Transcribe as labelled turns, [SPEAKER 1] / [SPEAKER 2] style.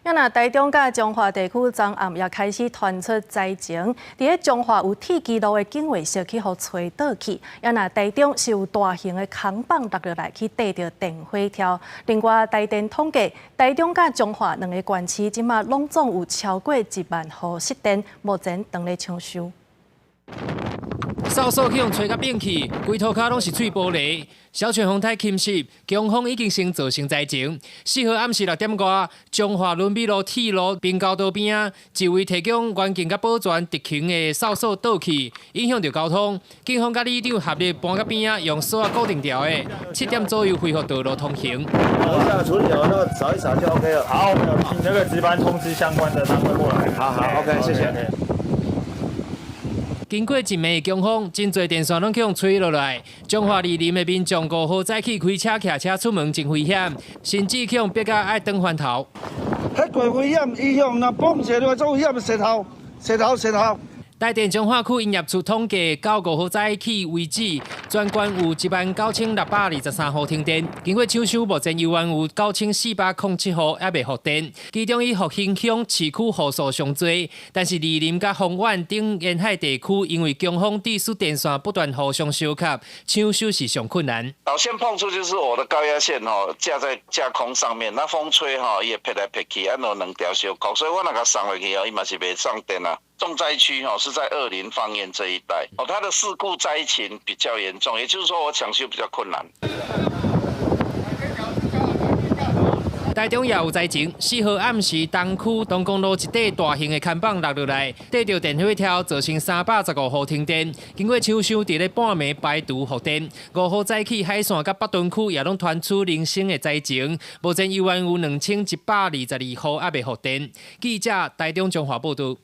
[SPEAKER 1] 啊若台中佮彰化地區昨暗也開始傳出災情，佇咧彰化有鐵支路的警衛室去予吹倒去，啊若台中是有大型的扛棒落落來去硩著電火柱。另外，台電統計，台中佮彰化兩个縣市這馬攏總有超過1萬戶失電，目前正咧搶修。
[SPEAKER 2] 掃帚去予吹甲變去，規塗跤攏是碎玻璃。小泉風台侵襲，強風已經先造成災情。4號暗時6點外，彰化崙尾路鐵路平交道邊仔，一位提供環境佮保全特勤的掃帚倒去，影響著交通。警方佮里長合力搬到邊仔，用索仔固定牢的。7點左右恢復道路通行。
[SPEAKER 3] 等一下處理好，那個掃一掃就 OK 了。
[SPEAKER 4] 好，請那個值班通知相關的單位過來。
[SPEAKER 3] 好好，OK，謝謝。
[SPEAKER 2] 經過一暝的強風，真濟電線攏去予吹落來。彰化二林的民眾5號早起開車、騎車出門真危險，甚至去予逼甲愛轉翻頭。
[SPEAKER 5] 彼過危險，伊向若崩一下，做危險，石頭、石頭、石頭。
[SPEAKER 2] 台電彰化區營業處統計，到5號早起為止，全縣有19,623戶停電。經過搶修，目前猶原有9,407戶猶未復電。其中以復興鄉市區戶數上濟，但是二林佮豐原等沿海地區，因為強風致使電線不斷互相相合，搶修是上困難。
[SPEAKER 6] 導線碰觸就是我的高壓線吼，架在架空上面，那風吹吼，伊會撇來撇去，按有兩條相扣，所以我若共送落去哦，伊嘛是袂送電啊。重災區吼是在二林芳苑這一帶，哦，它的事故災情比較嚴重，也就是說我搶修比較困難。
[SPEAKER 2] 台中也有災情，4號暗時東區東公路一塊大型的看板落落來，硩著電火柱，造成315戶停電。經過搶修，佇咧半暝排除復電。5號早起海線佮北屯區也攏傳出零星的災情，目前猶原有2122戶猶未復電。記者台中彰化報導。